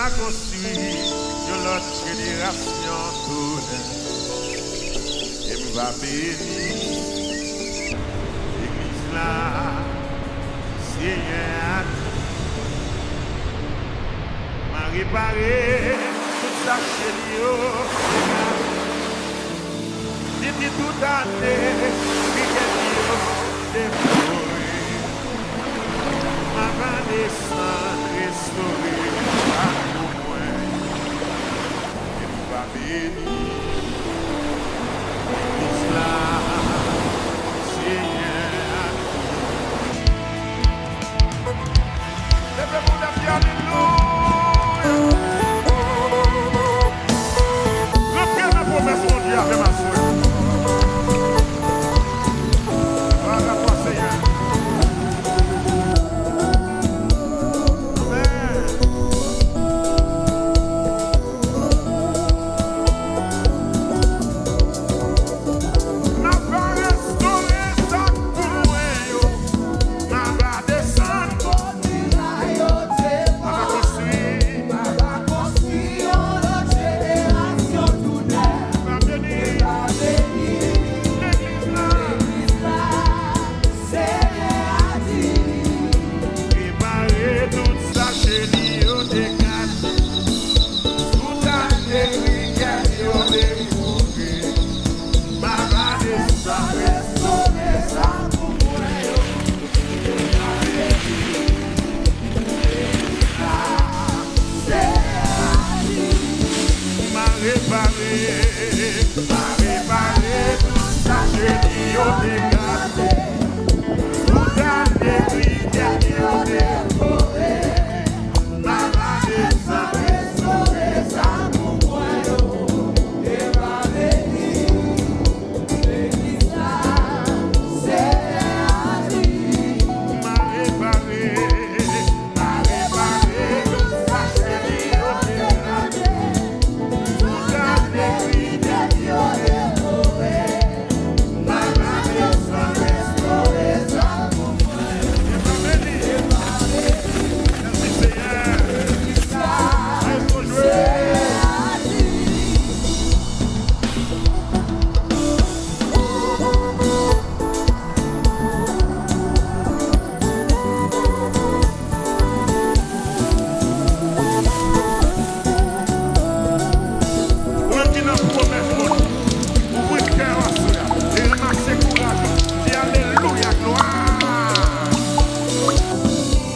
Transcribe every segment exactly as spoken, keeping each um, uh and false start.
A konstwi yon lòt jenerasyon tou nèf. E m va beni legliz la, Senyè a di. M a repare tout sa cheni yo te gate. Depi tout ane, rivyè yo te kouri. M a va desann restore sa pou mwen. E m va beni legliz la, Senyè a di. Leve pou lèv, di alelouya. Rantre nan pwomès Bondye a, frè m ak sè. Glwa a twa, Senyè. Amèn. M ap restore sa k pou mwen yo. M ap desann. M ap konstwi. M ap konstwi yon lòt jenerasyon tou nèf. M ap beni. M ap beni legliz la. Legliz la. Senyè a di. Repare tout sa cheni yo te gate. Tout ane rivyè yo te kouri. M ap desann restore sa pou mwen yo. M a repare, m a repare tout sa cheni yo te gate. Tout ane rivyè yo te kouri. M a desann restore sa pou mwen yo. E m a beni. Legliz la, Senyè a di. M a repare, m a repare tout sa cheni yo te gate. Tout ane rivyè yo te kouri. M a desann restore sa pou mwen. E m a beni. E m a beni. Mèsi, Senyè. Legliz la, Senyè a di. Ou menm ki nan pwomès Bondye, ouvri kè w aswè a e ranmase kouraj ou. Di alelouya, glwa.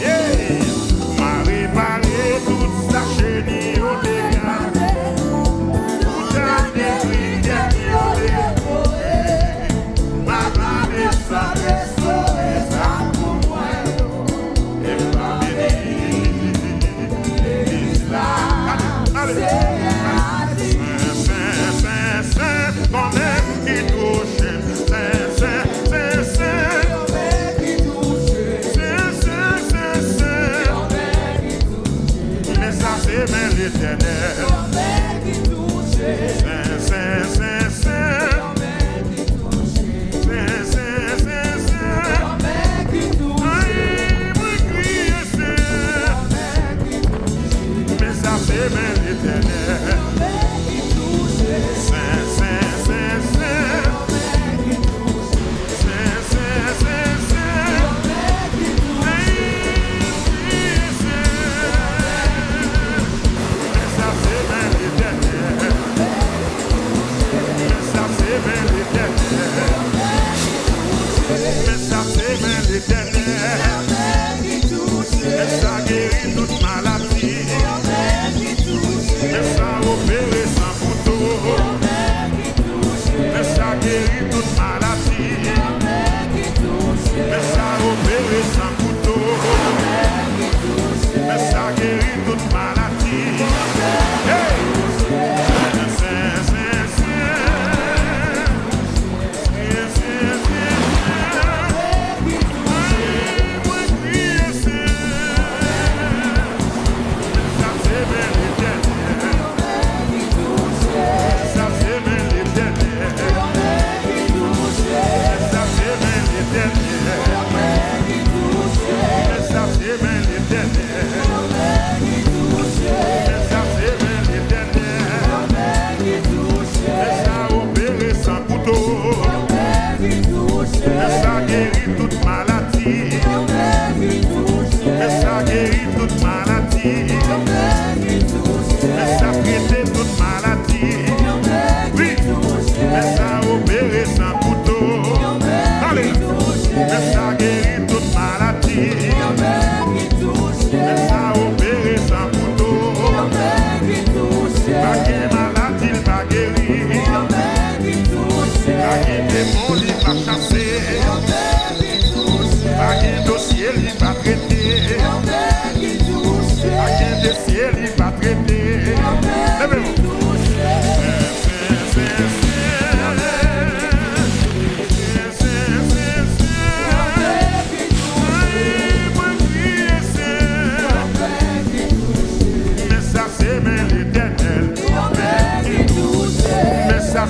Yeah! M a repare tout sa cheni yo te gate. Tout ane rivyè yo te kouri. M a desann restore sa pou mwen yo. E m a beni legliz la. Ale, ale. Senyè a di. Sen, sen, sen, sen, kòmèt ki touche m. Sen, sen, sen, sen. Kòmèt ki touche m. Sen, sen, sen, sen. Kòmèt ki touche m. Men sa se men Letènèl. Kòmèt ki touche m. Sen, sen, sen, sen. Kòmèt ki touche m. Sen, sen, sen, sen. Kòmèt ki touche m. Ay, mwen kriye, Senyè. Kòmèt ki touche m. Men sa se men Letènèl. Kòmèt ki touche m. Sen, sen, sen, sen. Kòmèt ki touche m. Sen, sen, sen, sen. Kòmèt ki touche m. Ay, mwen kriye, Senyè. Men sa se men Letènèl. Men sa se men Letènèl. Men sa se men Letènèl. Men sa geri tout maladi. Men sa opere san kouto. Men sa geri tout maladi. Men sa opere san kouto. Men sa geri tout maladi. Hey! Sen, sen, sen, sen. Sen, sen, sen, sen. Ay, mwen kriye, Senyè.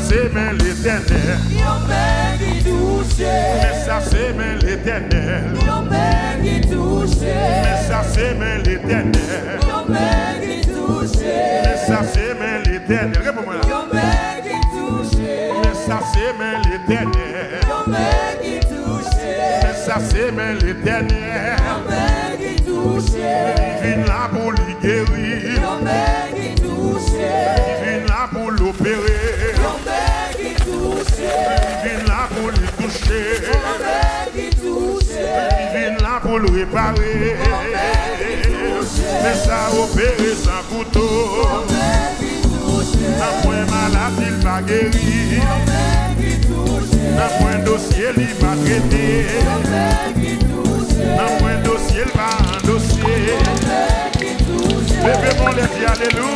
Se men Letènèl. Yon men ki touche. Men sa se men Letènèl. Yon men ki touche. Men sa se men Letènèl. Yon men ki touche. Men sa se men Letènèl. Reponn mwen la. Yon men ki touche. Men sa se men Letènèl. Yon men ki touche. Men sa se men Letènèl. Yon men ki touche. Li vin la pou li geri. Yon men ki touche. Li vin la pou l opere. Yon men ki touche. Li vin la pou li touche. Yon men ki touche. Li vin la pou l repare. Yon men ki touche. Men sa opere san kouto. Yon men ki touche. Nan pwen maladi l pa geri. Yon men ki touche. Nan pwen dosye li pa trete. Yon men ki touche. Nan pwen dosye l pa andose. Yon men ki touche. Leve men w, di alelouya.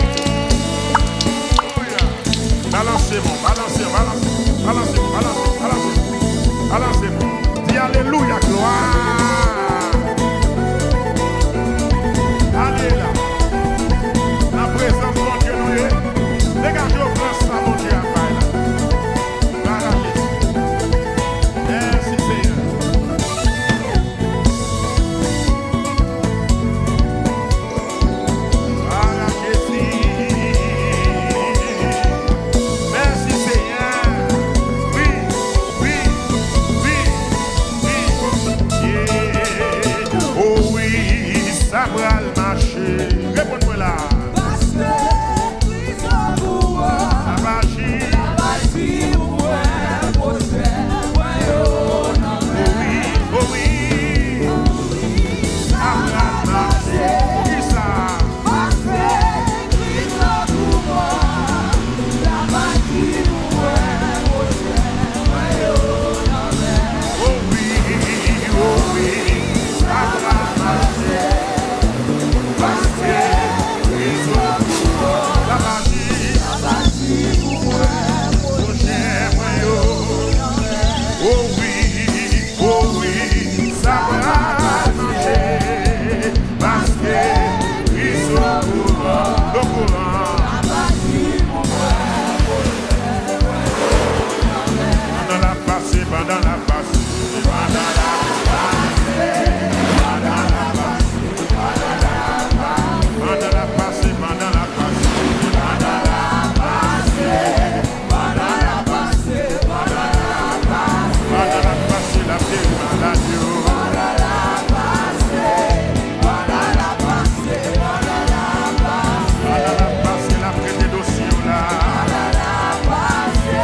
Balanse men w, balanse, balanse, balanse, balanse, balanse, balanse men w. Di alelouya, glwa. Ale la. Nan prezans Bondye nou ye. Degaje w pran sa Bondye ap bay la. Glwa a Jezi. Mèsi, Senyè. Glwa a Jezi. Mèsi, Senyè. Wi, wi, wi, wi, wi. Yeah. O wi, sa pral mache. Reponn mwen la. Paske Kris tankou wè. L ap aji. L ap aji pou mwen, pwochè mwen yo nan men. O wi, o wi. Sa pral mache. Poukisa? Paske Kris tankou wè. L ap aji pou mwen, pwochè mwen yo nan men. O wi, o wi. Sa pral mache. Paske Kris tankou wè. L ap aji. Pwochè mwen yo. O wi, o wi, sa pral mache. Paske Kris okouran, okouran. Pandan l ap pase, pandan l ap pase, pandan l ap pase, pandan l ap pase. Pandan l ap pase, pandan l ap pase, pandan l ap pase, pandan l ap pase, pandan l ap pase, pandan l ap pase, l ap geri malad yo. Pandan l ap pase, pandan l ap pase, pandan l ap pase, pandan l ap pase, l ap trete dosye w la. Pandan l ap pase,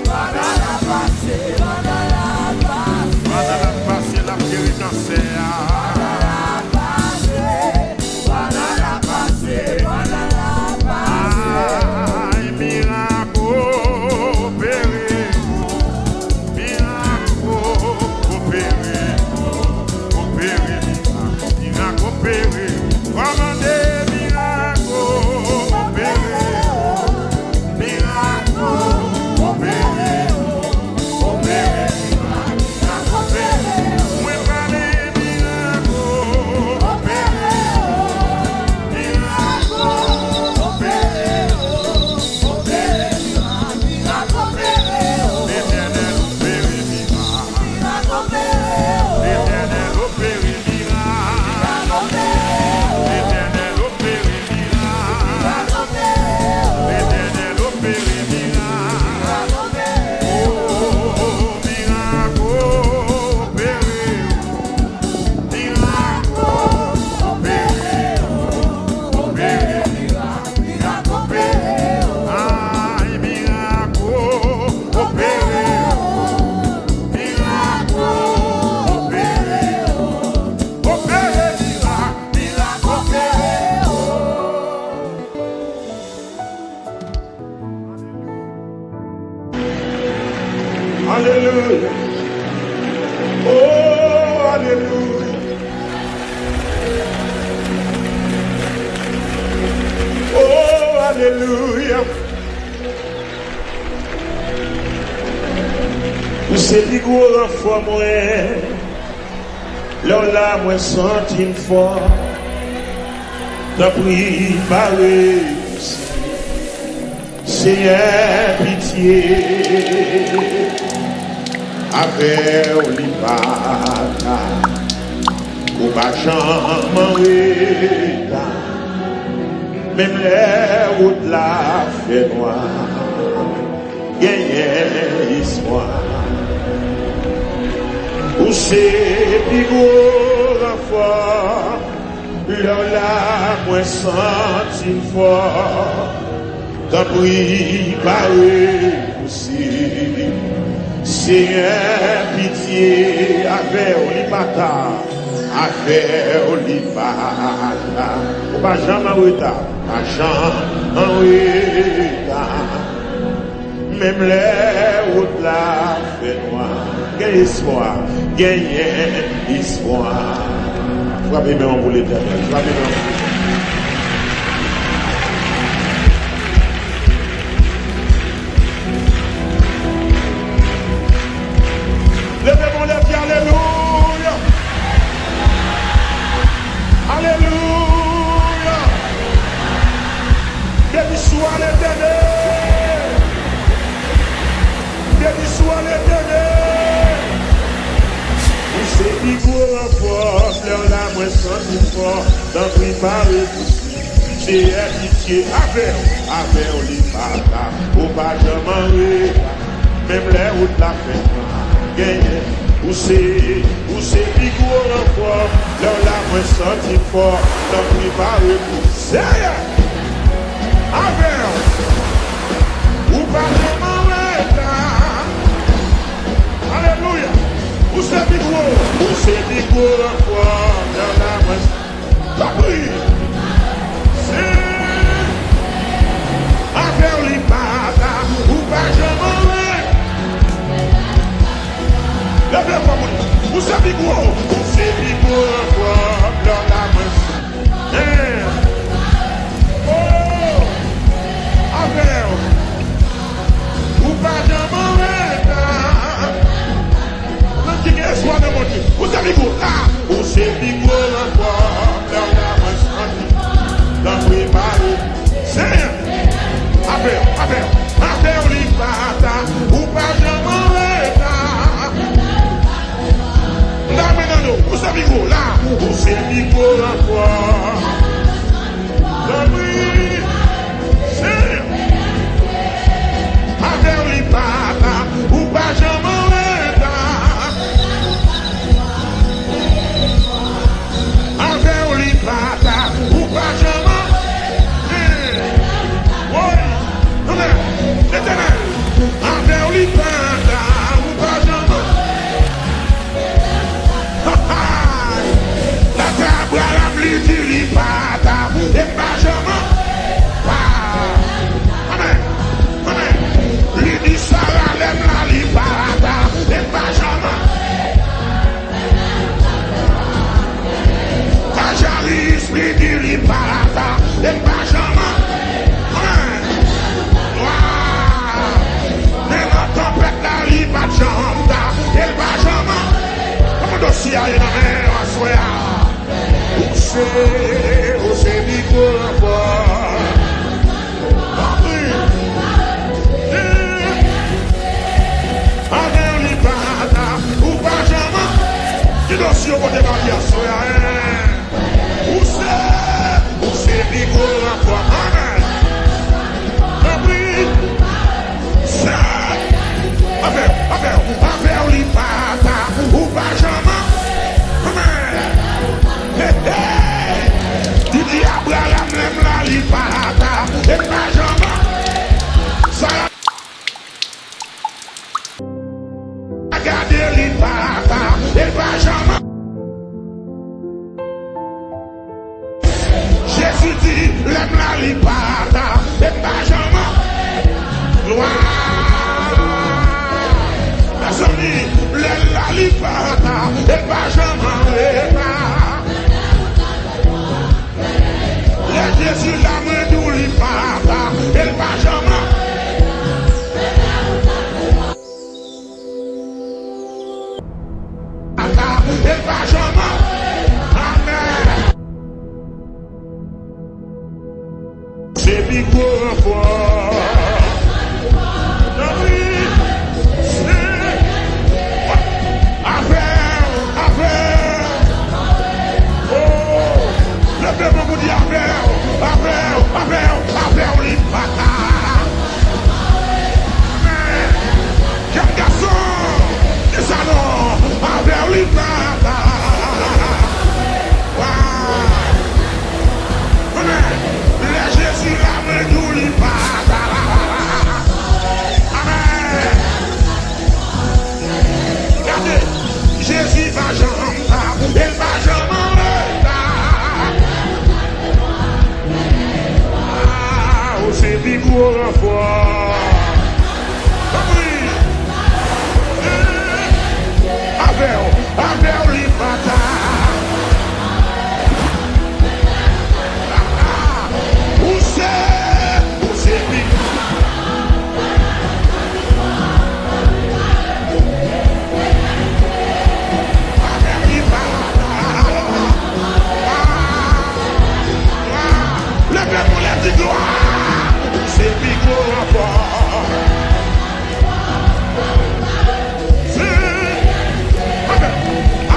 pandan l ap pase, pandan l ap pase, pandan l ap pase, l ap geri kansè a. Pandan l ap pase. Pandan l ap pase, pandan l ap pase. Ay, mirak opere. Mirak opere. Opere mirak. Mirak opere. Kòmande mirak opere. Mirak opere. Opere mirak. Mwen pale mirak o. Opere o. Mirak o. Opere o. Opere mirak. Mirak opere o. Letènèl opere mirak. Mirak opere o. Letènèl opere mirak. Mirak opere o. Letènèl opere mirak. Mirak opere o. Letènèl opere mirak. Mirak opere o. O, o, o, o, mirak opere o. Mirak opere o. Opere mirak. Mirak opere o. Ay, mirak opere o. Mirak opere o. Opere mirak. Mirak opere o. Alelouya. Oh, alelouya. Oh, alelouya. Ou se pi gwo ranfò mwen. Lè w la, mwen santi m fò. Tanpri, bare. Senyè, pitye, avè w li pa ta, ou pa janm an reta. Menm lè wout la fè nwa, genyen espwa. Ou se pi gwo ranfò, lè w la mwen santi m fò. Tanpri, pa repouse. Senyè, pitye, avè w li pa ta, avè w li pa ta. Ou pa janm an reta, pa janm an reta. Menm lè wout la fè nwa, gen espwa, genyen espwa. Frape men w pou Letènèl, frape men w pou Letènèl. Leve men w lè, di alelouya. Alelouya. Beni swa Letènèl. Beni swa Letènèl. Ou se pi gwo ranfò, lè w la mwen santi m fò. Tanpri pa repouse. Senyè, pitye, avè w, avè w li pa ta, ou pa janm an reta. Menm lè wout la fè nwa, genyen. Ou se, ou se pi gwo ranfò, lè w la mwen santi m fò. Tanpri pa repouse. Senyè, avè w, ou pa janm an reta. Alelouya. Ou se pi gwo, ou se pi gwo ranfò, lè w la mwen Tanpri. Se avè w li pa ta, ou pa janm anyen. Leve fò moun. Ou se pi gwo, ou se pi gwo ankò. Lè w la mwen. Hein. Oh. Avè w. Ou pa janm anyen. Moun ki gen espwa nan Bondye. Ou se pi gwo la. Ou se pi gwo ankò. Lè w la mwen santi. Tanpri pale. Senyè. Avè w, avè w, avè w li pa ta. Ou pa janm an reta. N a mennen nou. Ou se pi gwo la. Ou se pi gwo ankò. Tanpri. Senyè. Avè w li pa ta, ou pa janm an reta. Avè w li pa ta, ou pa janm an reta. Woy, anmè, Letènèl, avè w li pa ta, ou pa janm an Latè Abraram li di li pa ta, e pa janm an pa. Amèn. Amèn. Li di Sara lè m la li pa ta, e pa janm an. Zacharis li di li pa ta, e pa janm an. Amèn. Glwa. Men nan tanpèt la li pa t janm ta, e l pa janm an. Kòman dosye a ye nan men w aswè a? Ou se, ou se pi gwo ankò. Tanpri. Avè w li pa ta, ou pa janm an. Ki dosye w pote ba li aswè a, hein? Ou se, ou se pi gwo ankò. Amèn. Tanpri. Se avè w, avè w, avè w li pa ta, ou pa janm an. Amèn. Hey, hey. Li di Abraram lè m la li pa ta, e pa janm an. Sara gade li pa ta, e pa janm an. Jezi di, lè m la li pa ta, e pa janm an. Glwa. Mezanmi, lè l la li pa ta, e pa janm an reta. Lè Jezi la mwen di w li pa ta, e l pa janm an. Ata, e pa janm an. Amèn. Se pi gwo ankò. Avè w, avè w, avè w, avè w li pa ta. Amèn. Jèn gason, di sa non, avè w li pa ta. Waw. Amèn. Lè Jezi la, mwen di w li pa ta. Amèn. Gade, Jezi pa janm ta, e l pa janm an reta. Ah, ou se pi gwo ranfò. Tanpri. Avè w, avè w li pa ta. Ah, ou se, ou se pi Leve pou lè di glwa. Se pi gwo ranfò. Se avè,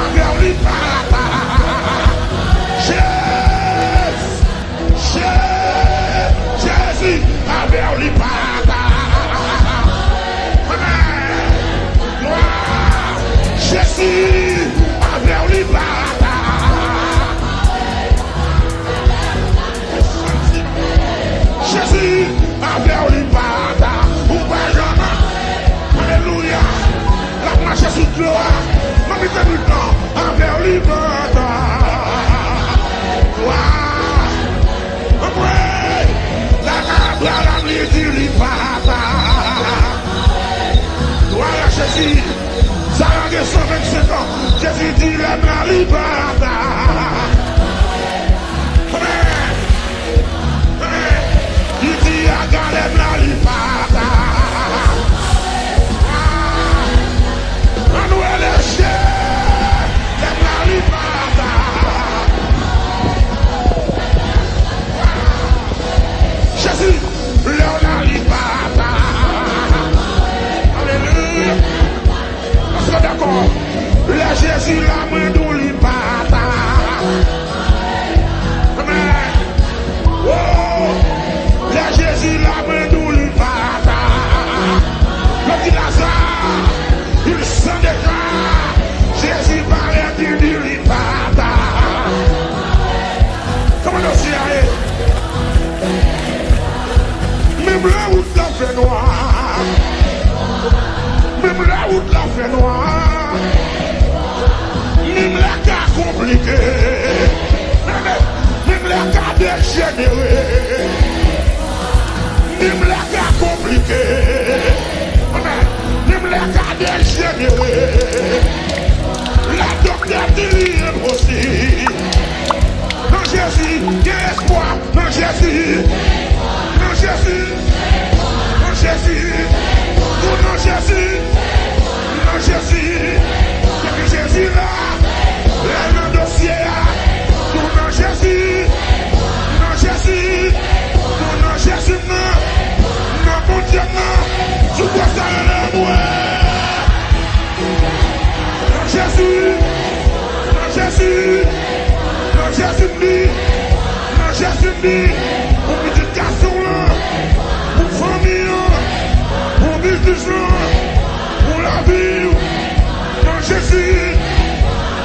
avè w li pa ta. Jezi. Je-, Jezi, avè w li pa ta. Amèn. Glwa. Jezi, avè w li pa ta. Jezi, avè w li pa ta. Ou pa janm. Alelouya. L ap mache sou dlo a. Nan mitan nit lan. Avè w li pa ta. Glwa. Anmwey! Lè Abraham li di li pa ta. Glwa a Jezi. Sara gen san vennsenk an. Jezi di lè m la li pa ta. Amèn. Amèn. Li di Aga lè m la li pa ta. Ann rele Jezi, lè w la li pa ta. Jezi, lè w la li pa ta. Alelouya. Èske w dakò? Lè Jezi la, mwen di w li pa ta. Amèn. Oh! Lè Jezi la, mwen di w li pa ta. Yo di Laza, il sent deja. Jezi parèt, li di li pa ta. Kòman dosye a ye? Menm lè wout la fè nwa. Menm lè wout la fè nwa. Menm lè ka konplike. Menm lè ka dejenere. Menm lè ka konplike. Menm lè ka dejenere. Lè doktè di li enposib. Nan Jezi, gen espwa. Nan Jezi. Nan Jezi. Nan Jezi. Nou nan Jezi. Nan Jezi. Depi Jezi la. Lè nan dosye a. Nou nan Jezi. Nan Jezi. Nou nan Jezi m nan. Nan Bondye m nan. Sou pwòs la rele mwen. Nan Jezi, nan Jezi, nan Jezi m di, nan Jezi m di, pou pitit gason w lan, pou fanmi an, pou biznis lan, pou lavi w, nan Jezi,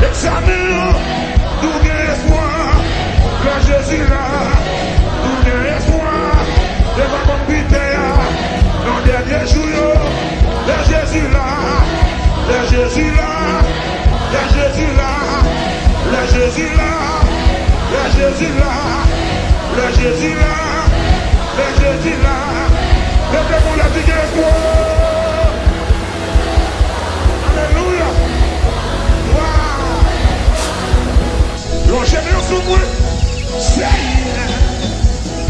egzamen an, nou gen espwa, lè Jezi la, nou gen espwa, devan kòm pitè a, nan dènye jou yo, lè Jezi la, lè Jezi la, lè Jezi la, lè Jezi la, lè Jezi la, lè Jezi la, lè Jezi la. Leve pou lè di gen espwa. Alelouya. Waw. Lonje men w sou mwen, Senyè.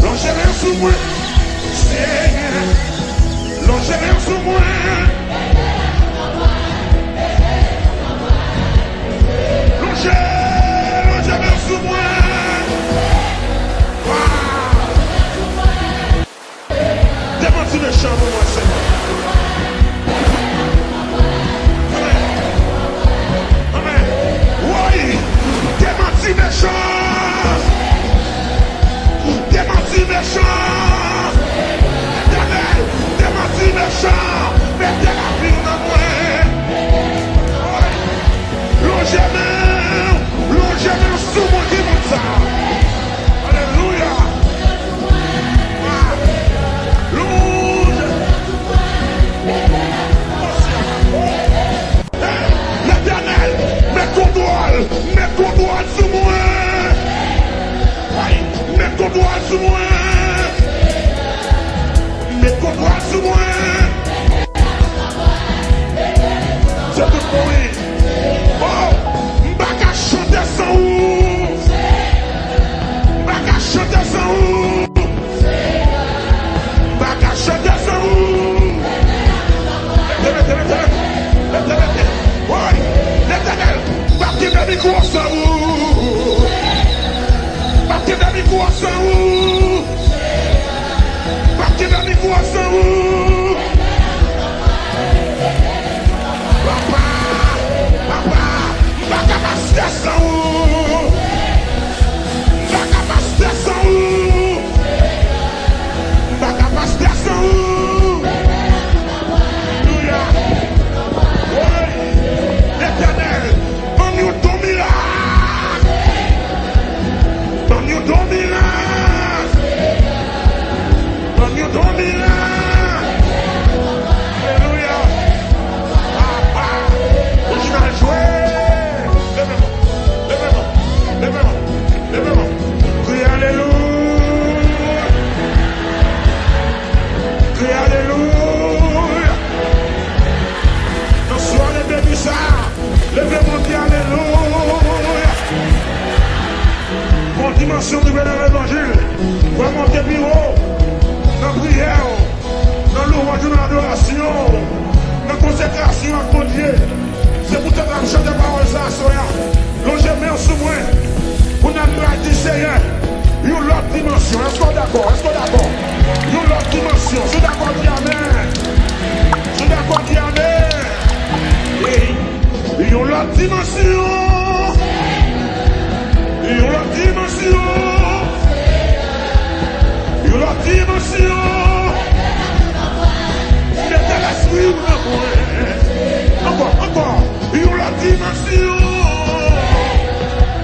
Lonje men w sou mwen, Senyè. Lonje men w sou mwen. Lonje, lonje men w sou mwen. Waw. Demanti mechan pou mwen, Senyè. Amèn. Amèn. Woy! Demanti mechan! sou mwen. Met kontwòl sou mwen. Se tout mwen wi. Oh, m pa ka chante san ou. M pa ka chante san ou. M pa ka chante san ou. Mete, mete, mete, mete. Mete, mete. Woy, Letènèl, m p ap kenbe mikwo san ou. M p ap kenbe mikwo san ou. M p ap kenbe mikwo san ou. Papa, papa, m pa ka pastè san ou. M pa ka pastè san ou. M pa ka pastè san ou. Alelouya. Woy, Letènèl, ban m yon don mirak. Ban m yon don mirak. Ban m yon don mirak. Alelouya. Papa, Reginald jwe. Leve men, leve men, leve men, leve men. Kriye alelouya. Kriye alelouya. Nan sware beni sa, leve men w di alelouya. Gon dimansyon rive nan levanjil. Fò w monte pi wo nan priyè w, nan louwanj ou, nan adorasyon w, nan konsekrasyon ak Bondye. Se poutèt la m chante pawòl sa aswè a. Lonje men w sou mwen. Kounye a m pral di Seyè, yon lòt dimansyon. Èske w dakò? Èske w dakò? Yon lòt dimansyon. Si w dakò, di amèn. Si w dakò, di amèn. Hey. Yon lòt dimansyon. Yon lòt dimansyon. Yon lòt dimansyon. Mete lespri w nan mwen. Ankò, ankò. Yon lòt dimansyon.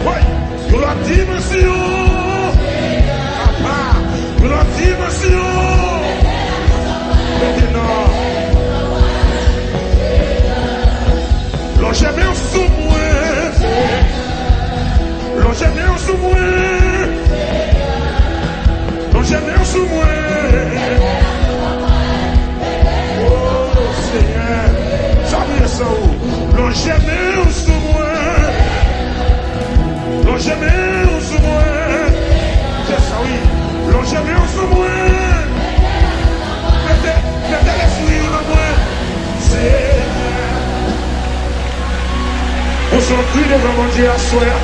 Woy. Yon lòt dimansyon. Papa. Yon lòt dimansyon. Mete non. Lonje men w sou mwen. Lonje men w sou mwen. Lonje men w sou mwen. Oh, Senyè. Sa vle san ou. Lonje men w sou mwen. Lonje men w sou mwen. Se sa wi. Lonje men w sou mwen. Mete, mete lespri w nan mwen. Senyè. Pouse yon kri devan Bondye aswè a.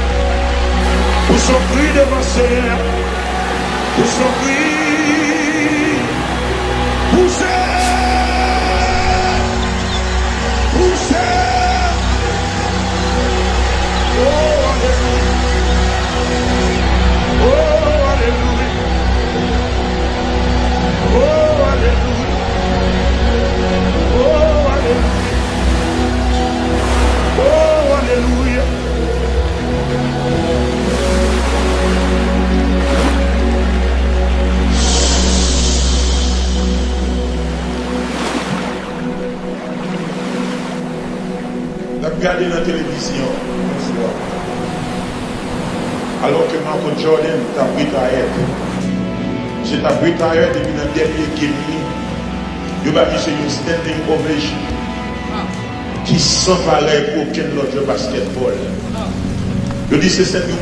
Pouse yon kri devan Senyè a. Pouse yon kri. Pouse. Pouse. Oh, alelouya. Oh, alelouya. Oh, alelouya. Oh, alelouya. Oh, alelouya. N ap gade nan televizyon yon fwa, alò ke Michael Jordan t ap retire, misye t ap retire depi nan dènye game li, yo ba misye yon standing ovation ki san parèy pou okenn lòt jwè baskètbòl. Yo di se standing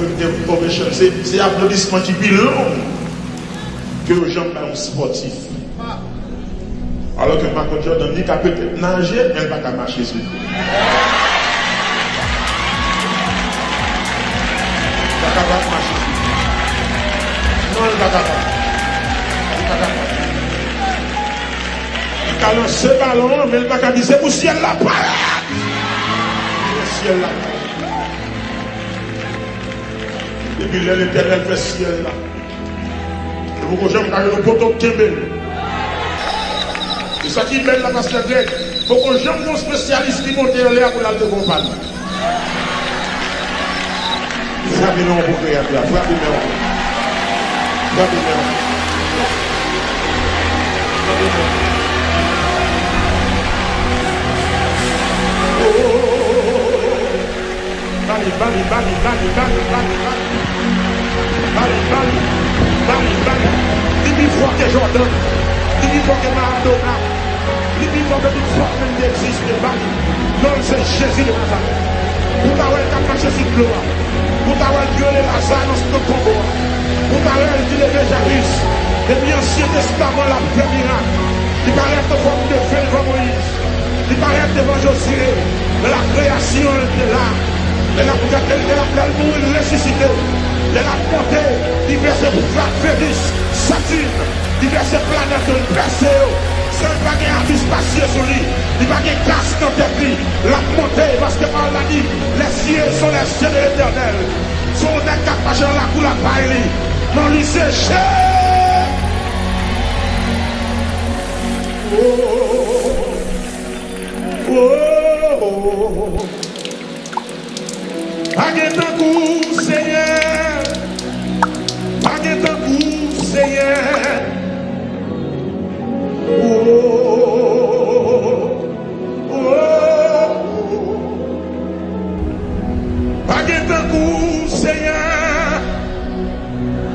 ovation, se, se aplodisman ki pi long ke yo janm bay yon spòtif. Alò ke Michael Jordan, li ka petèt naje, men l pa ka mache sou pye. Li pa kapab mache sou pye. Non, li pa kapab. Li pa kapab. Li ka lanse balon an, men li pa ka di, "Se pou syèl la parèt!" Se syèl la parèt. Depi lè Letènèl fè syèl la, yo poko janm ka jwenn yon poto k kenbe l. E sa ki bèl la, pastè Greg, poko janm gen yon espesyalis ki monte anlè a pou l al devan yon pano. Frape men w pou Kreyatè a, frape men w. Frape men w. Frape men w. Oh, oh, oh, oh, oh, oh. Bali, bali, bali, bali. Bali, bali, bali, bali, bali. ke Jòdan, li pi fò ke Maradona, li pi fò ke tout fòs menm ki egziste, ba li. Non l se Jezi de Nazarèt. Ou ta wè l k ap mache sou dlo a. Ou ta wè l vyole Laza nan, nan tonbo a. Ou ta wè l ki leve Jayiris. Depi Ansyen Testaman, l ap fè mirak. Li parèt nan fòm de fen devan Moyiz. Li parèt devan Jozye. Lè lakreyasyon, l te la. Lè l ap, lè, lè, lè l ap, lè l mouri, l resisite. Lè l ap monte, li vèse fwa Venus, Satin, li vèse planèt yo, li pèse yo. San l pa gen abi spasye sou li. Li pa gen kas nan tèt li. L ap monte paske pawòl la di, les cieux sont les cieux de l'Éternel. Se yon nèg k ap mache nan lakou lakay li. Non li se Je-, oh, oh, oh. Pa gen tankou w, Senyè. Pa gen tankou w, Senyè. Oh, oh, oh. Pa gen tankou w, Senyè.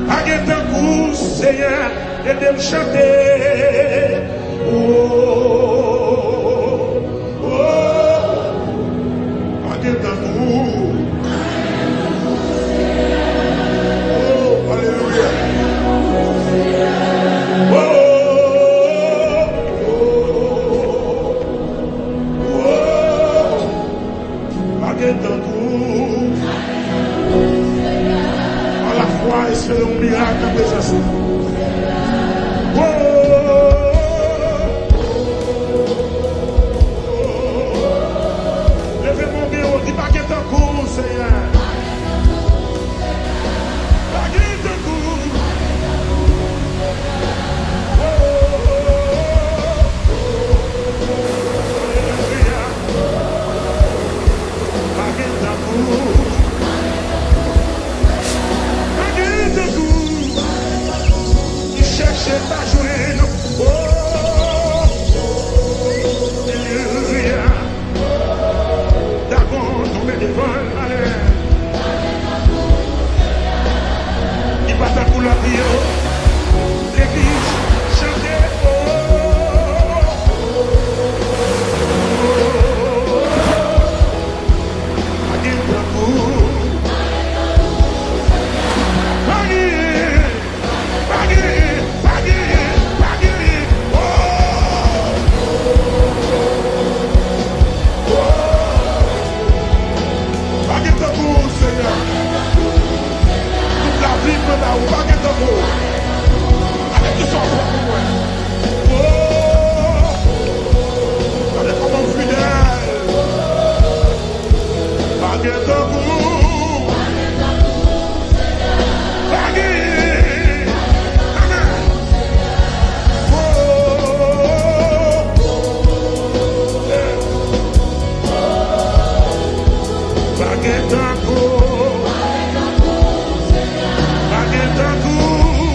Pa gen tankou w, Senyè. Ede m chante. Oh, oh, oh. Pa gen tankou w. Oh, alelouya. Oh, oh, oh, oh. Pa gen tankou w. Pa lafwa, espere yon mirak nan prezans li. Oh, oh, oh, oh, oh. Leve men w byen wo, di, pa gen tankou w, Senyè. Pa gen tankou w. Oh, oh, oh, oh, oh. Alelouya. Pa gen tankou w. Pa gen tankou w. M chèche, m pa jwenn. Oh, alelouya. Dagon tonbe devan l, ale. Li pa tankou lòt yo. Legliz, chante, oh. Pa gen tankou. Pa gen. Pa gen, pa gen, pa gen. Oh! Oh! Pa gen tankou w, Senyè. Tout lavi m nan ba ou, pa gen tankou w. Gade kisa w fè pou mwen. Oh! Gade kòman w fidèl. Pa gen tankou w. Pa gen. Amèn. Oh, oh, oh, oh. Pa gen tankou w. Pa gen tankou w.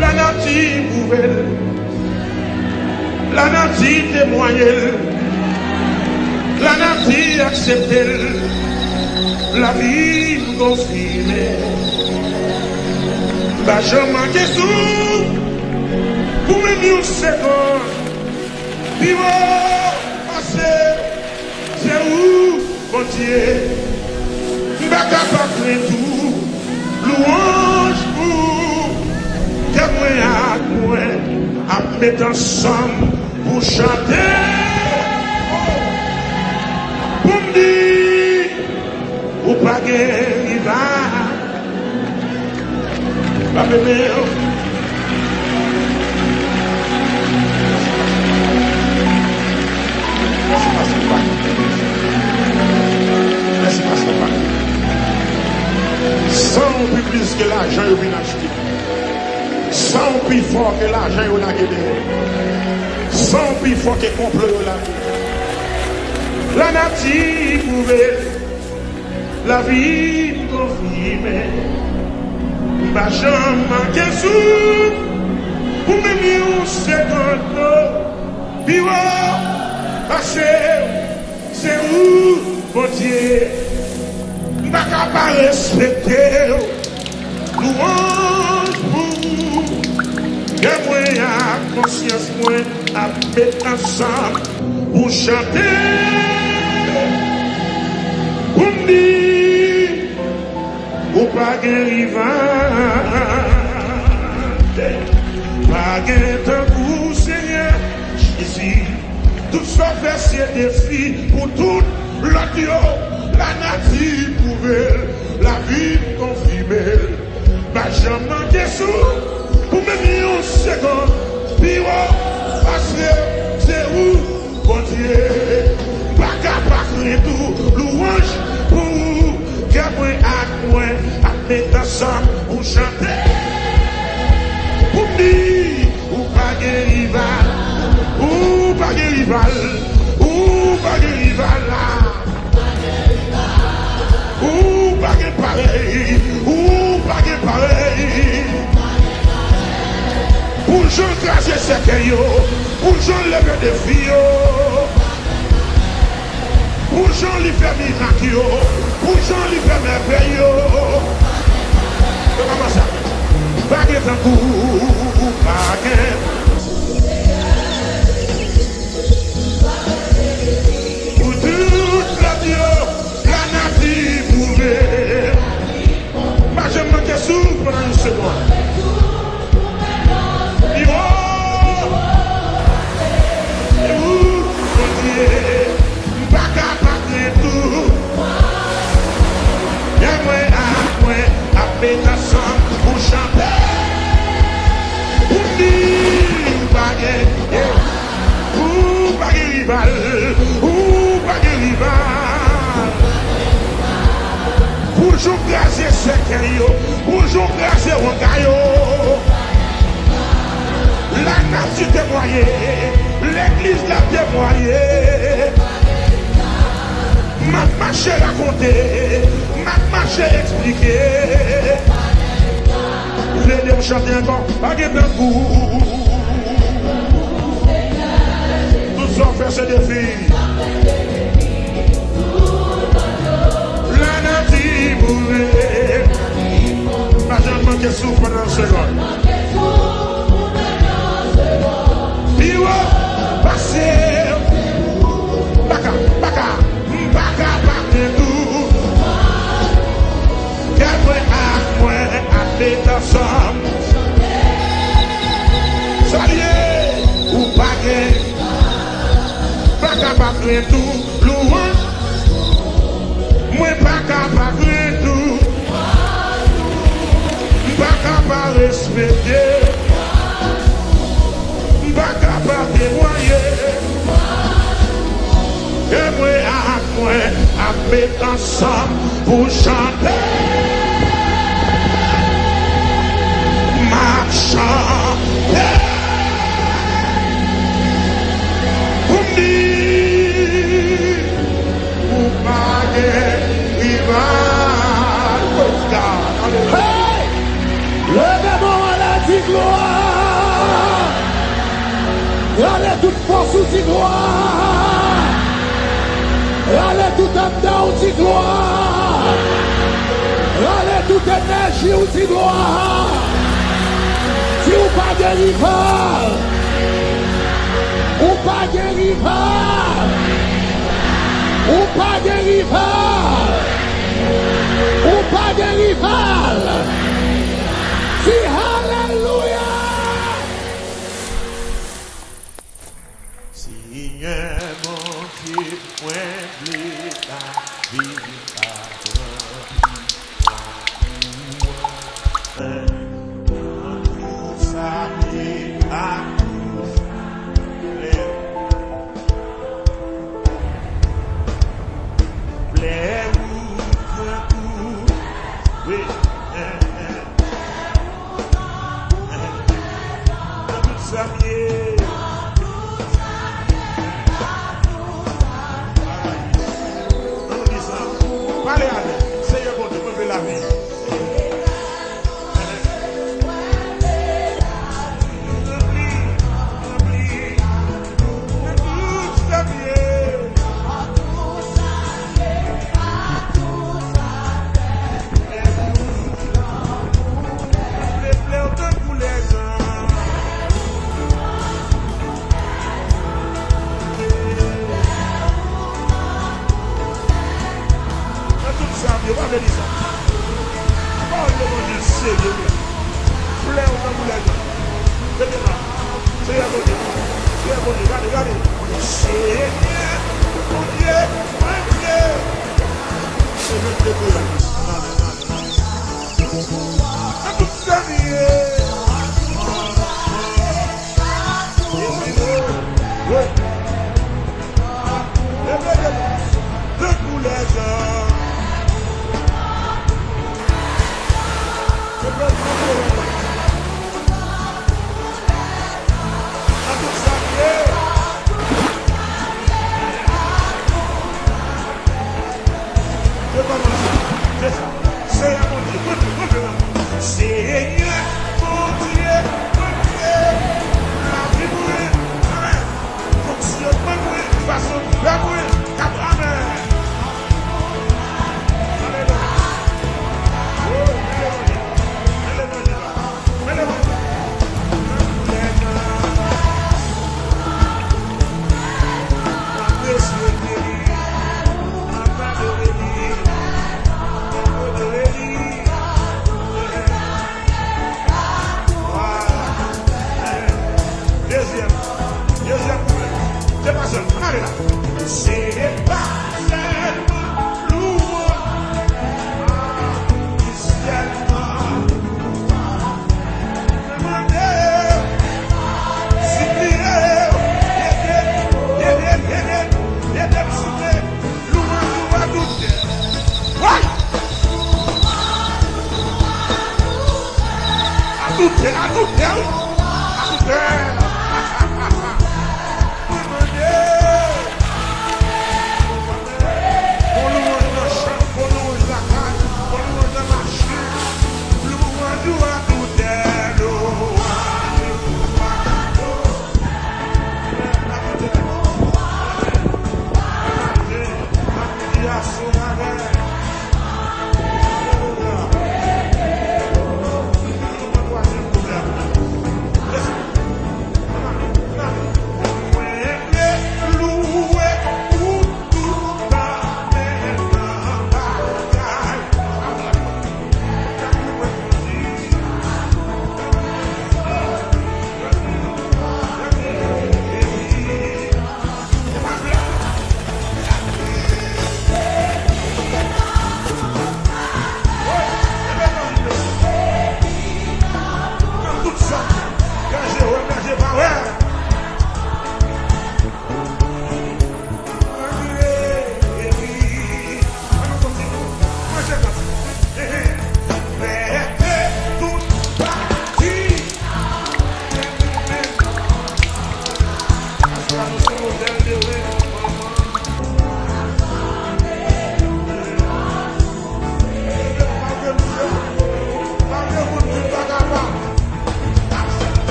Lanati pwouve l. Lanati temwaye l. Lanati aksepte l. Lavi m konfime. M pa janm manke sou pou menm yon segonn. Pi wo pase se ou, Bondye. M pa ka pa plen tou lwanj pou ou. Kè mwen ak mwen ap met ansanm pou chante. Pou m di, ou pa gen rival. Frape men yo. Mèsi, pastè Pat. Mèsi, pastè Pat. San w pi plis ke lajan yo vin achte. San w pi fò ke lajan yo lage dèyè. San w pi fò ke konplo yo lage. Lanati pwouve. Lavi m konfime, m pa janm manke sou pou menm yon segonn, non. Pi wo pase w, se ou, Bondye. M pa ka pa respekte w. Lwanj pou ou. Kè mwen ak konsyans mwen ap met ansanm pou chante, pou m di, ou pa gen rival, pa gen tankou Senyè Jezi. Tout sa w fè se defi pou tout lòt yo. Lanati pwouve l, lavi konfime l. Pa janm manke sou pou menm yon segonn. Pi wo pase se ou, Bondye. M pa ka pa krent ou. Lwanj pou ou. Kè mwen ak mwen ap met ansanm pou chante, pou m di, ou pa gen rival, ou pa gen rival, ou pa gen rival la. Ou pa gen parèy, ou pa gen parèy. Pou jan l kraze sèkèy yo, pou jan l leve defi yo, pou jan li fè mirak yo, pou jan li fè mèvèy yo. Se kòman sa? Pa gen tankou, pa gen. Pou tout lòt yo, lanati pwouve. Pa janm manke sou pandan yon segonn. Pi wo, se ou, Bondye. M pa ka pa krent ou. Kè mwen ak mwen ap met ansanm pou chante, pou m di, ou pa gen, ou pa gen rival, ou pa gen rival. Pou jan w kraze sèkèy yo, pou jan w kraze wanga yo. Lanati temwaye, legliz la temwaye. M ap mache rakonte, m ap mache eksplike. Ou vle ede m chante ankò? Pa gen tankou. Tout sa w fè se defi. Lanati pwouve. Pa janm manke souf pandan yon segonn. Pi wo pase. M pa ka, m pa ka, m pa ka pa krent ou. Kè mwen ak mwen ap met ansanm. Sa l ye, ou pa gen. Pa ka pa krent ou, lwanj. Mwen pa ka pa krent ou. M pa ka pa respekte. M pa ka pa temwaye. Kè mwen ak mwen ap met ansanm pou chante. M ap chante. Pou m di, ou pa gen rival. Praise God. Alelouya. Hey! Leve men w anlè, di glwa. Rale tout fòs ou, di glwa. Rale tout anndan w, di glwa. Rale tout enèji w, di glwa. Di ou pa gen rival. Ou pa gen rival. Ou pa gen rival. Ou pa gen rival. Di alelouya. Senyè Bondye, mwen vle lavi a ranpli. Tankou sa m ye, tankou sa m vle. Vle ou tankou, wi, eh, eh, eh. Tankou sa m ye. Ann di sa. Pale avè l. Senyè Bondye, mwen vle lavi. Pawòl Levanjil serye wi. Flè yo tankou lèzòt. Mete la. Seyè Bondye. Seyè Bondye. Gade, gade. Seyè Bondye. Bondye. Se menm Bondye a. Nan tout sa m ye. Wi. Tankou lèzòt. Nan tout sa m ye. Se kòmanse. Se sa. Seyè Bondye, Bondye, Bondye nan mwen. Seyè Bondye, Bondye, lavi mwen. Amèn. Fonksyonman mwen, fason m fè mwen, kap amèn. Alelouya. Oh, alelouya. Alelouya. Alelouya. Alelouya. Dezyèm. Dezyèm. Se pa sèlman. Ann ale la. Se pa sèlman louwanj. Ki sèlman. Mande, sipliye, ede, ede, ede, ede m souple. Louwanj ou a tout tè. Woy! A tout tè, a tout tè, wi. A tout tè. Mwen mande. Bon louwanj nan chanm, bon louwanj lakay, bon louwanj nan machin. Louwanj ou a tout tè, louwanj ou a tout tè. Alelouya.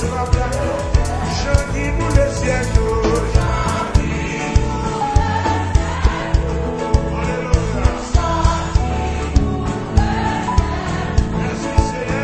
Jan ki boule syèl yo. Alelouya. Mèsi, Senyè.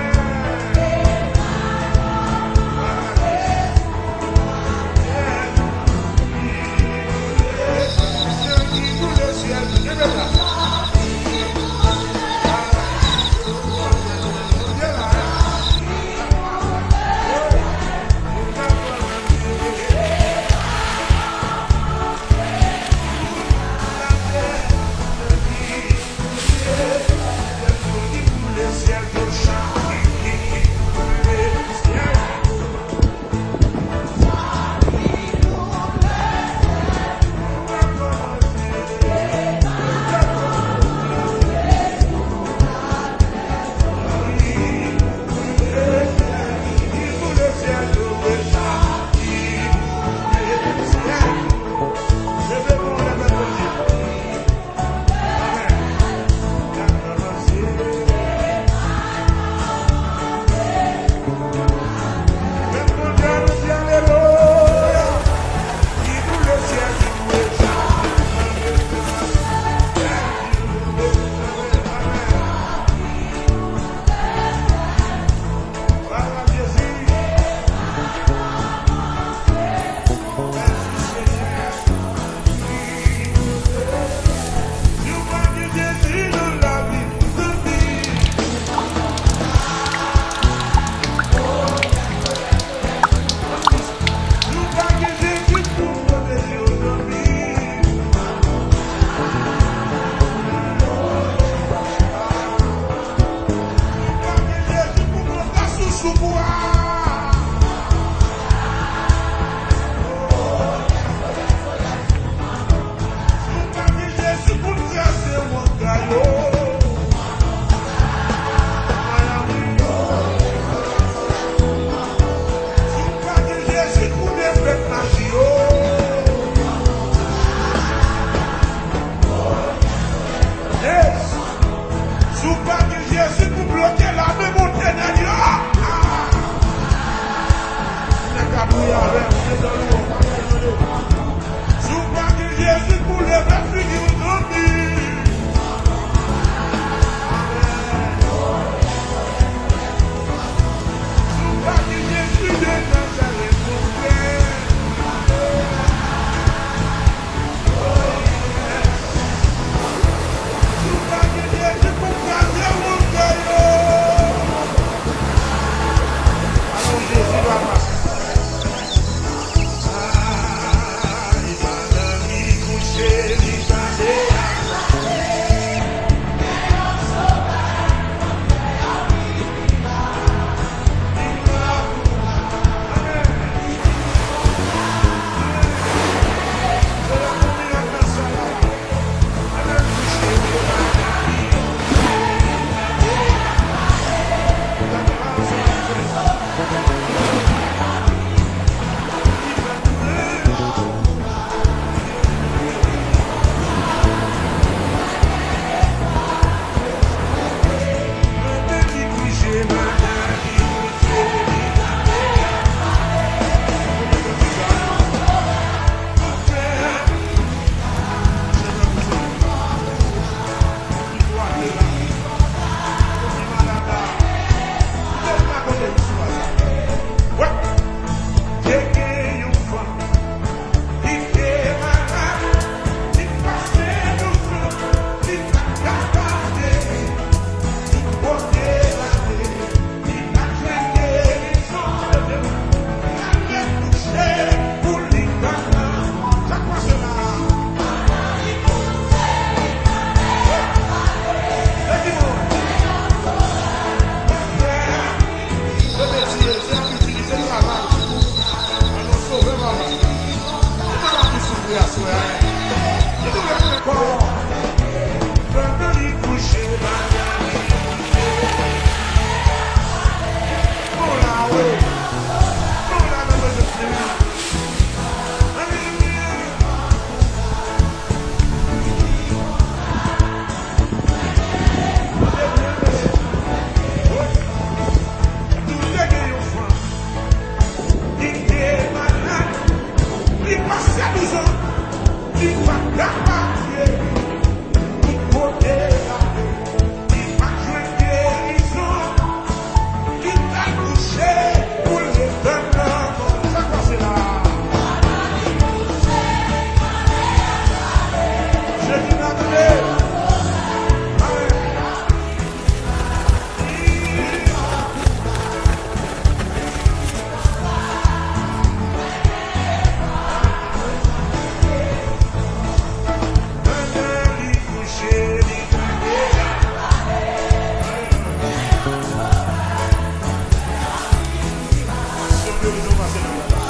Glorifye w pase nan mond la.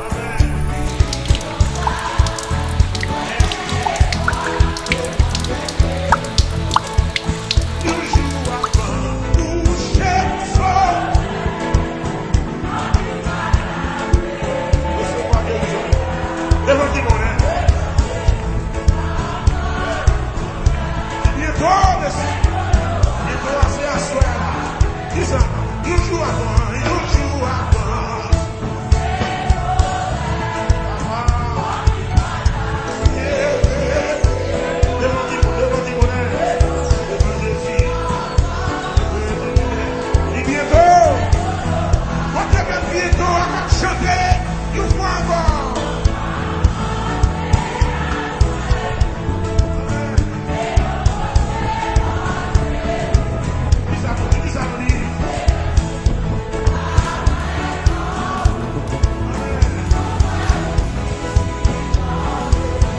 Amèn. Yon jou avan kouche sou. Resevwa gerizon. Devan ki moun, en? Byento, mesye. Byento a se aswè a la. Kisa? Yon jou avan, yon jou avan. Devan ki moun, devan ki moun, en? Devan Jezi. Li byento. Kote ke byento a k ap chante yon fwa ankò? Kisa nou di? Kisa nou di?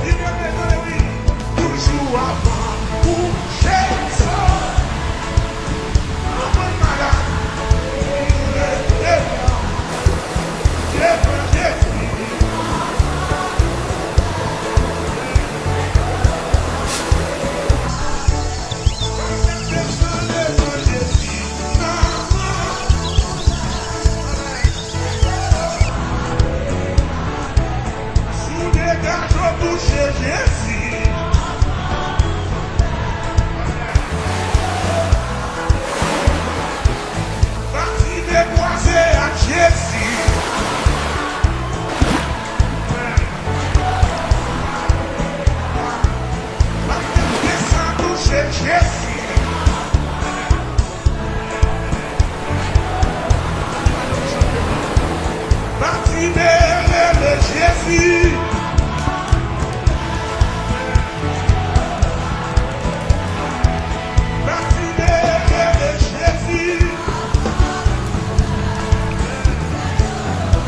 Li rele, tande wi. Toujou avan kouche sou. Anpil malad. Devan Jezi. Si w degaje w touche Jezi. Batime kwaze ak Jezi. Batime sa touche Jezi. Batime rele Jezi. Batime rele Jezi.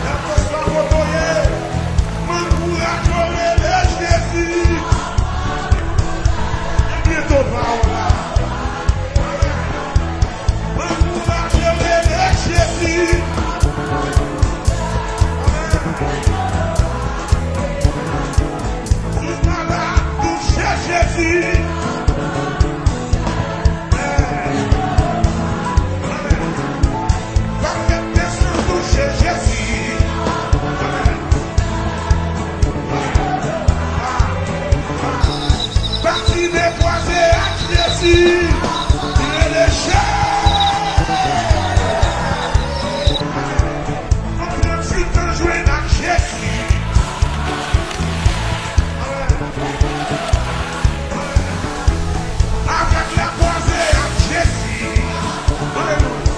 Kèlkeswa kote w ye, ankouraje w rele Jezi. Li byento pa w la. Ankouraje w rele Jezi. Amèn. Si w malad, touche Jezi. Amèn. Amèn. Pakèt de san touche Jezi. Amèn. Batime kwaze ak Jezi. Rele Jezi. Konbyen ti tan jwenn ak Jezi? Avèg la kwaze ak Jezi. Alelouya.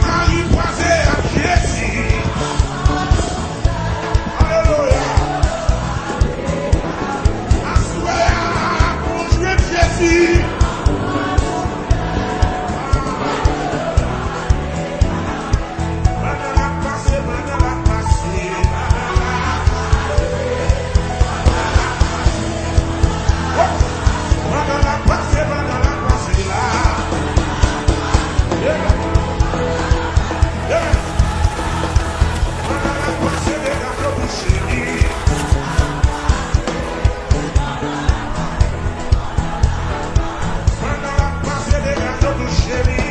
Mari kwaze ak Jezi. Alelouya. Aswè a, pou jwenn Jezi. Pandan l ap pase, pandan l ap pase, pandan l ap pase, pandan l ap pase. Pandan l ap pase, pandan l ap pase la. Yeah. Yeah. Pandan l ap pase, degaje w touche li. Pandan l ap pase, degaje w touche li.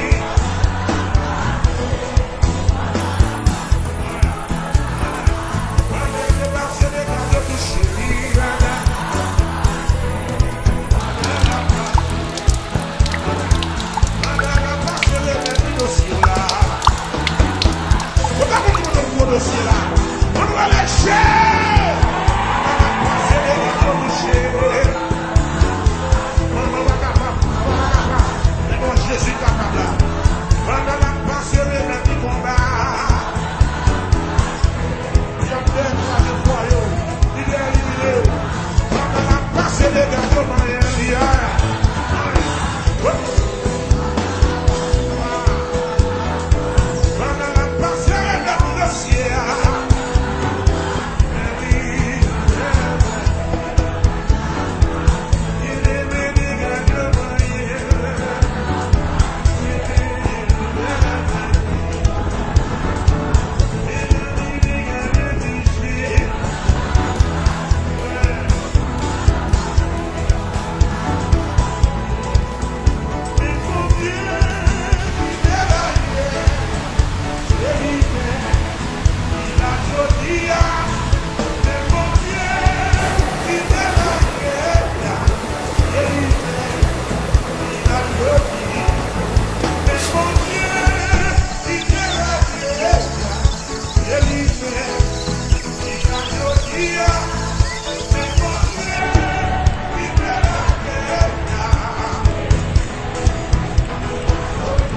Pandan l ap pase, degaje w touche li. Pandan l ap pase, remèt li dosye w la. Ou pa konn kote w gwo dosye la. Ann rele Jezi. Pandan l ap pase, degaje w touche. Manman pa kapab, papa pa kapab. Men bon, Jezi kapab la. Pandan l ap pase, remèt li konba. Li ap dèyè kraze fwa yo. Li dèyè elimine yo. Pandan l ap pase, degaje w manyen li a. Pandan l ap pase, remèt li dosye a. Men wi. Li menm li degaje w manyen. Li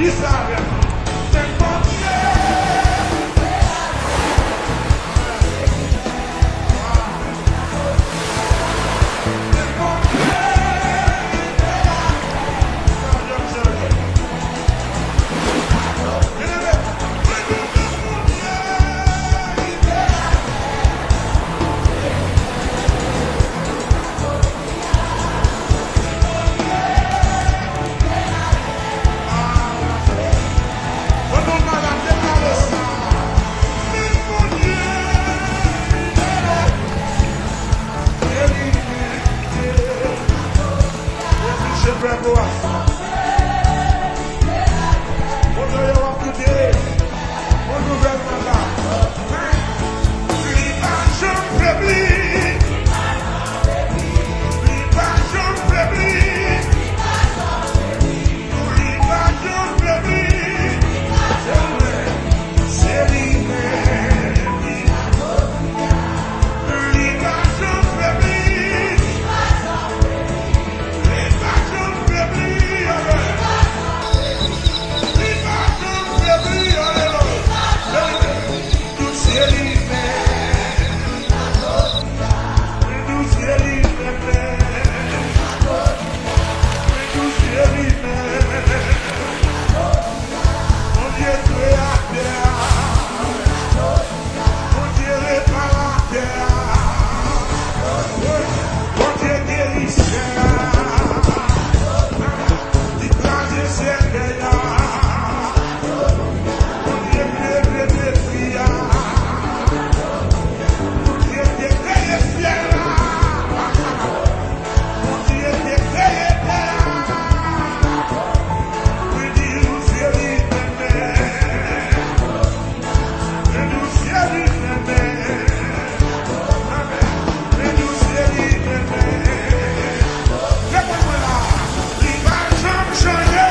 Di sa avè m. Se Bondye. Bon nouvèl manda. Li pa janm febli. Li pa janm febli. Li pa janm febli. Se li menm. Li pa janm febli. Li pa janm febli. Li pa janm febli. Alelouya. Se li menm. Nou se li menm. Nou se li menm. Bondye kreyatè a. Bondye reparatè a. Bondye gerisè a. Li kraze sèkèy la. Bondye k leve detwi a. Bondye k kreye syèl la. Bondye k kreye tè a. Wi, di nou se li menm. Di nou se li menm. Di nou se li menm. Reponn mwen la. Li pa janm chanje.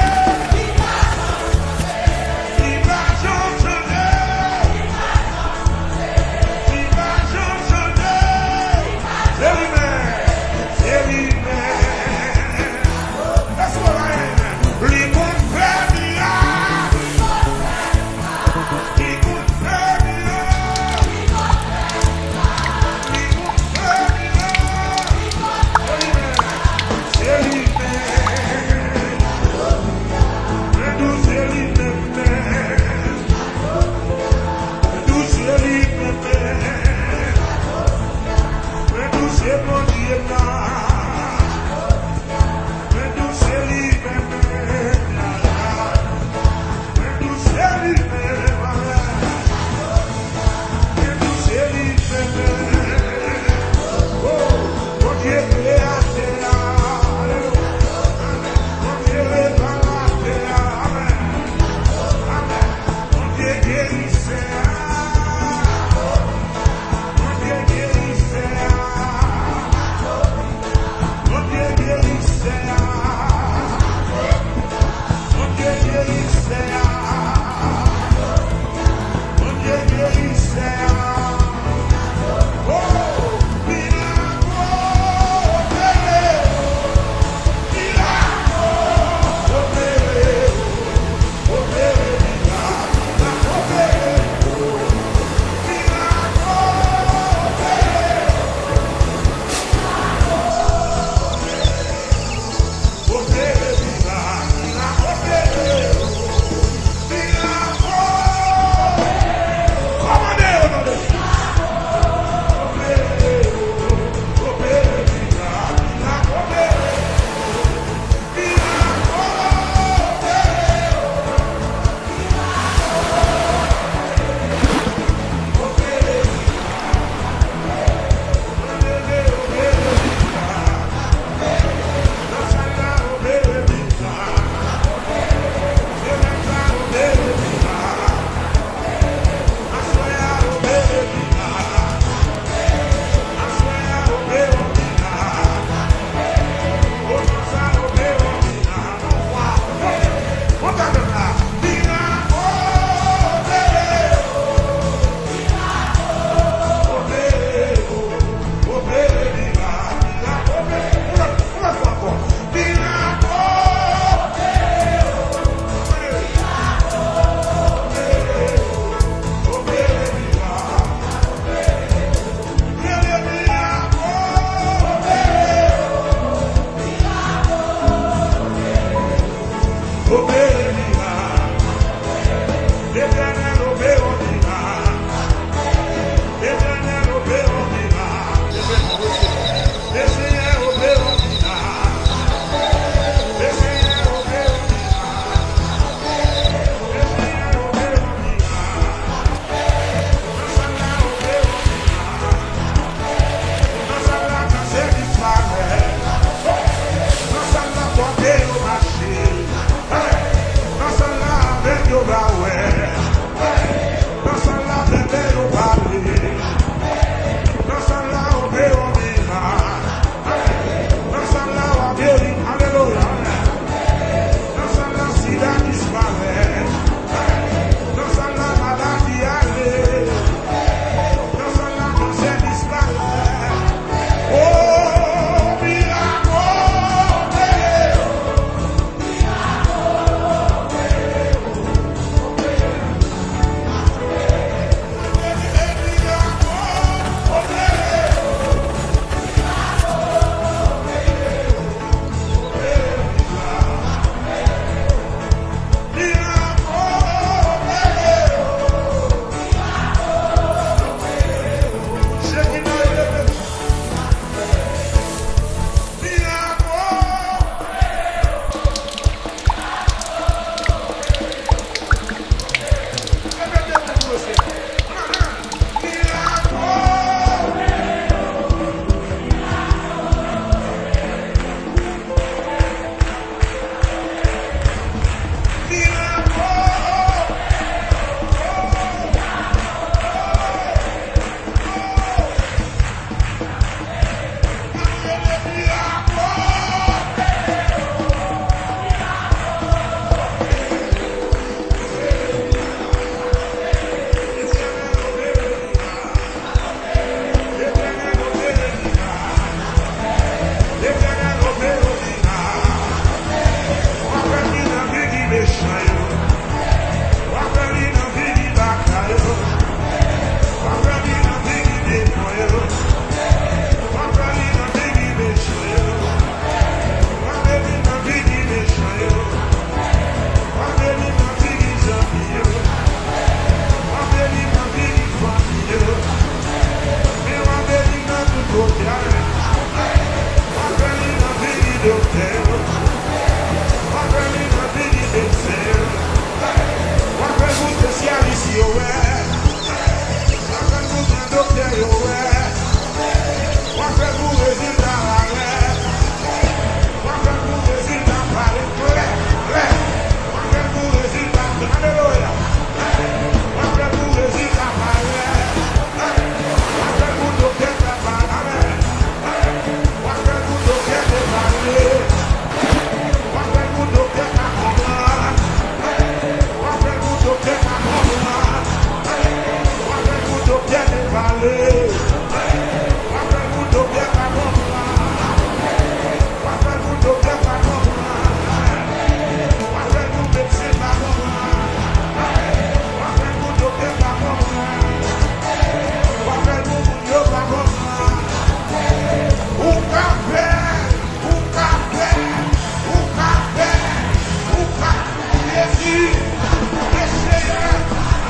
Mesye,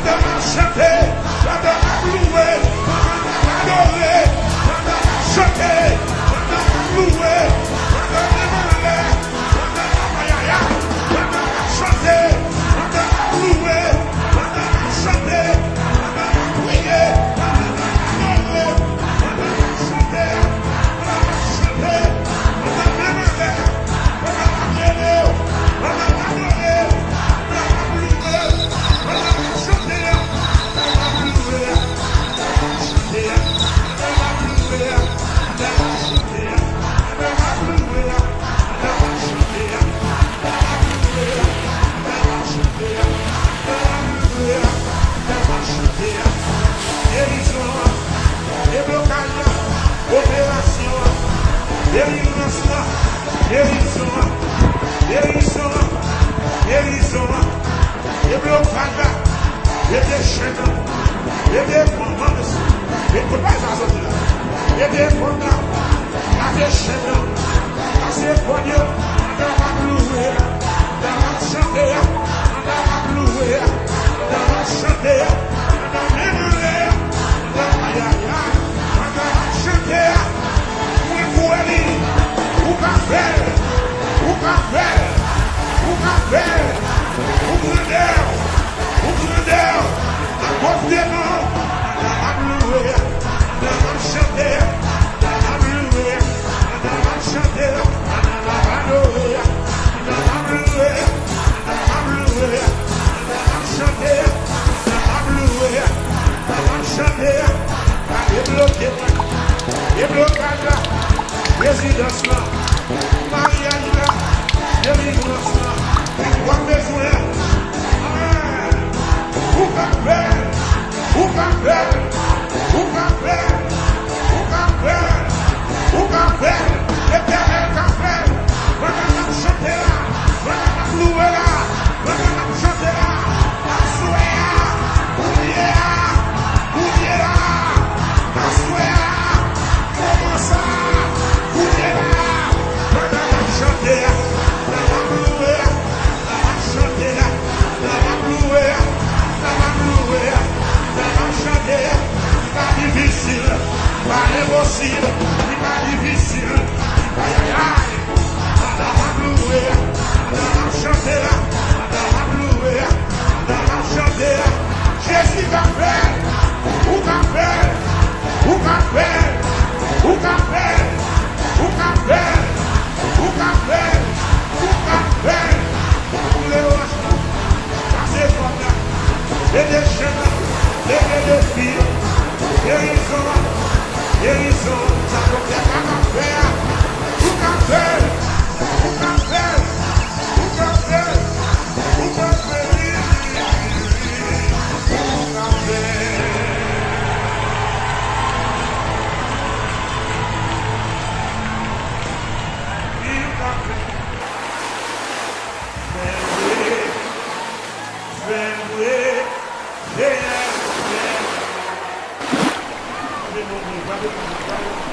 pandan m ap chante, pandan m ap louwe, pandan m ap adore, pandan m ap chante, pandan m ap louwe, pandan m ap anlè, pandan m ap ayaya, pandan m ap chante, pandan m ap louwe, pandan m ap chante, pandan m ap priye, pandan m ap adore, pandan m ap chante, pandan m ap chante, pandan m ap anlè, pandan m ap rele, pandan m ap adore, pandan m ap louwe. Deblokaj la, operasyon an, delivrans la, gerizon an, gerizon an, gerizon an. Deblokaj la, leve chenn nan, leve kòmand, ekout bagay sa soti la, leve kòmand la, lave chenn nan, kase kòd yo, pandan w ap louwe a, pandan w ap chante a, pandan w ap louwe a, pandan w ap chante a, pandan menm anlè a, pandan ayayay, pandan w ap chante a, mwen kwè li, ou ka fè l, ou ka fè l, ou ka fè l, ou grandè, ou grandè, apòs devan, pandan w ap louwe a, pandan w ap chante a, pandan w ap louwe a, pandan w ap chante a, pandan w ap adore a, pandan w ap louwe a, pandan w ap louwe a, pandan w ap chante a, pandan w ap louwe a, pandan w ap chante a, pa debloke mwen. Deblokaj la, rezidans lan, maryaj la, delivrans lan, w ap bezwen. Amèn. Ou ka fè l, ou ka fè l, ou ka fè l, ou ka fè l, ou ka fè l. Letènèl ka fè l. Pandan n ap chante la, pandan n ap louwe la, pandan n ap chante la, aswè a, kounye a, kounye a, aswè a, moman sa a, kounye a, pandan n ap chante a, pandan n ap louwe a, pandan n ap chante a, pandan n ap louwe a, pandan n ap louwe a, pandan n ap chante a, li pa difisil, li pa enposib, li pa difisil, li pa ayayay. Pandan w ap louwe a, pandan w ap chante la, pandan w ap louwe a, pandan w ap chante a, Jezi ka fè l, ou ka fè l, ou ka fè l, ou ka fè l, ou ka fè l, ou ka fè l, ou ka fè l. Boule wòch lan, kase kòd la, leve chenn nan, leve defi yo, gerizon an, gerizon an, sa doktè pa ka fè a, ou ka fè l, ou ka fè l, ou ka fè l, ou ka fè l, ou ka fè l, ou ka fè l. Wi, ou ka fè l. Fè l vre, fè l vre, Senyè, fè l vre. Frape non, frape non, frape non.